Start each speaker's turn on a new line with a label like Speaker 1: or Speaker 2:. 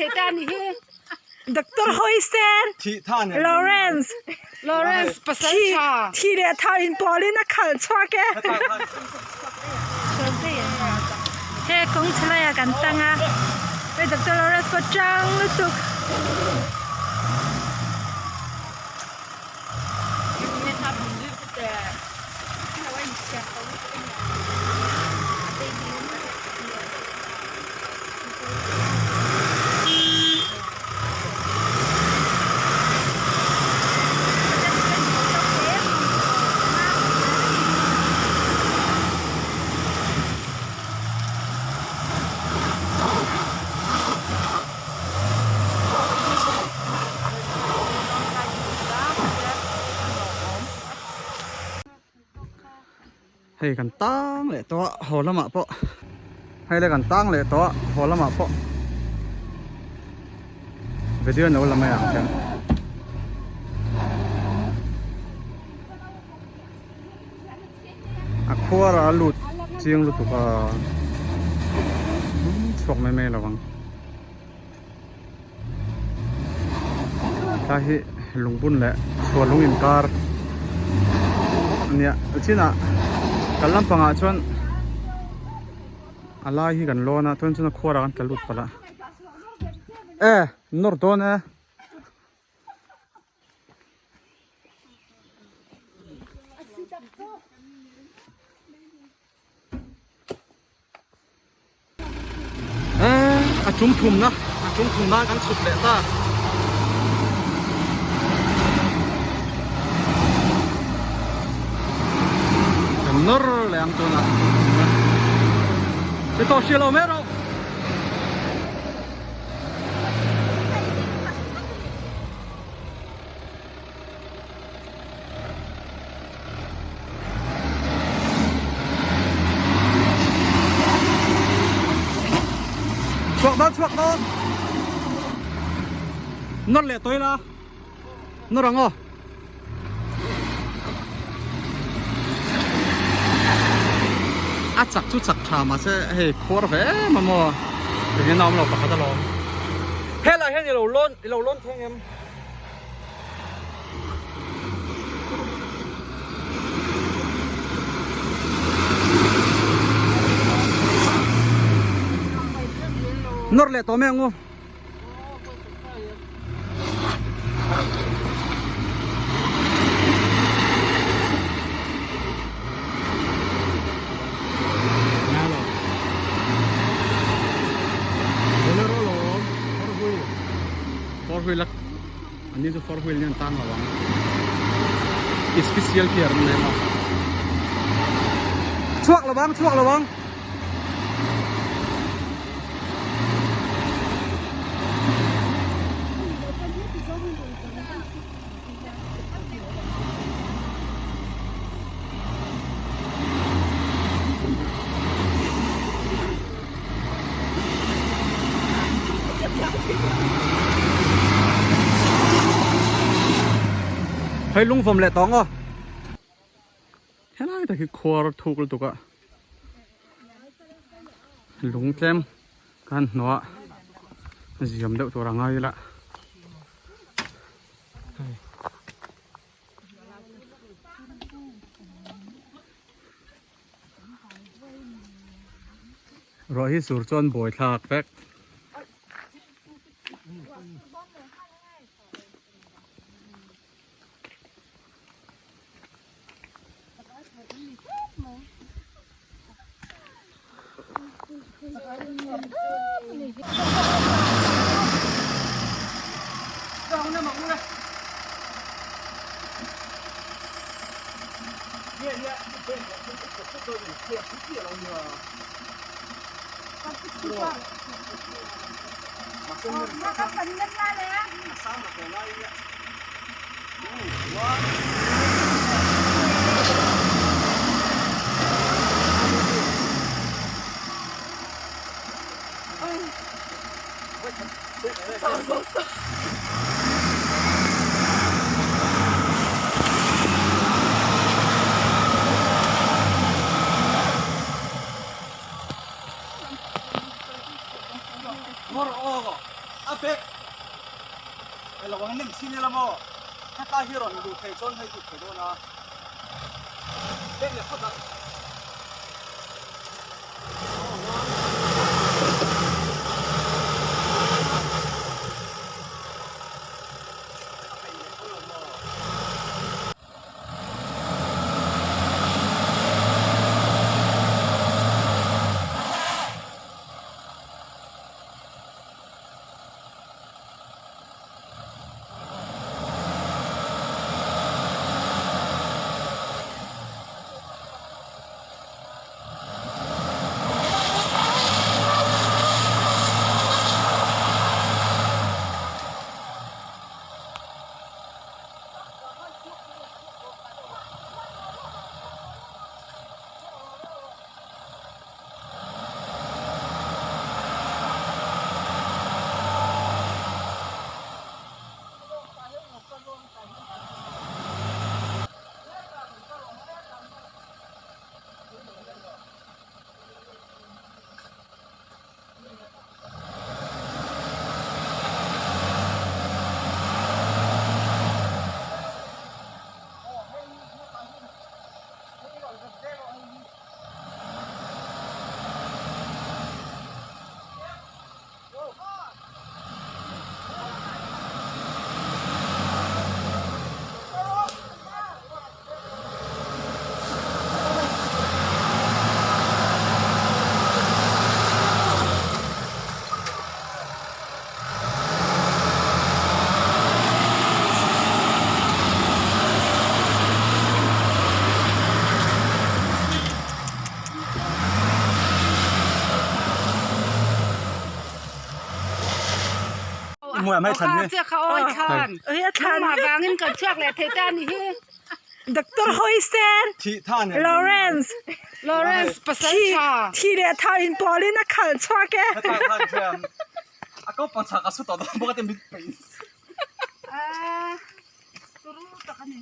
Speaker 1: thei ta a nih hi.
Speaker 2: Doctor Huisen Lawrence
Speaker 1: Lawrence pasal tha
Speaker 2: thi leh thau in pawl in a khalh chhuak e. He kawng chhe laiah kan tang a hei Doctor Lawrence pawh tang lutuk.
Speaker 3: Hei kan tang leh tawh a haw lamah pawh hei le kan tang leh tawh a haw lamah pawh video no la mai ang chuan a khuar a lut chiang lutuk a chhuak mai mai lo ang. Tlai hi lungbun leh chhuah lung inkar a nia chinah kan lampangah chuan a lai hi kan lawn a chuan chuan a khuarah kan tla lut palh a e nawr dawn e. A tum thumna a tum thum nan kan chhuk leh ta kan nawr leh ang tunah ti tawh hria lo mai rawh. Chhuak dawn chhuak dawn Nawr leh tawih la Nawr ang aw A chak chu chak tha mahse hei khuar ve em a maw Engin a awm lo pakhat alawm Helai hian i lo lawn i lo lawn theng em? Nawr leh tawh mai ang u. Four wheel An ni chu four wheel hian tang lo ang. Special gear an nei a. Chhuak lo ang, chhuak lo ang. Hei lungvawm leh tawng aw helai tak hi khuar thuk lutuk a lung tlem kan hnuah ziam deuh tur a ngai ila hei. Ruah hi sur chuan buai thlak vek. A bag elo ang nem chin ila maw hetlai hi rawn luh theih chuan hei lut thei dawn a bag leh phawt ang. A peih leh tho lo maw.
Speaker 2: Doctor Hoisen Lawrence
Speaker 1: Lawrence pasal tha
Speaker 2: thi leh thau in pawl in a khal chhuak e.
Speaker 1: Ah turu tak ani.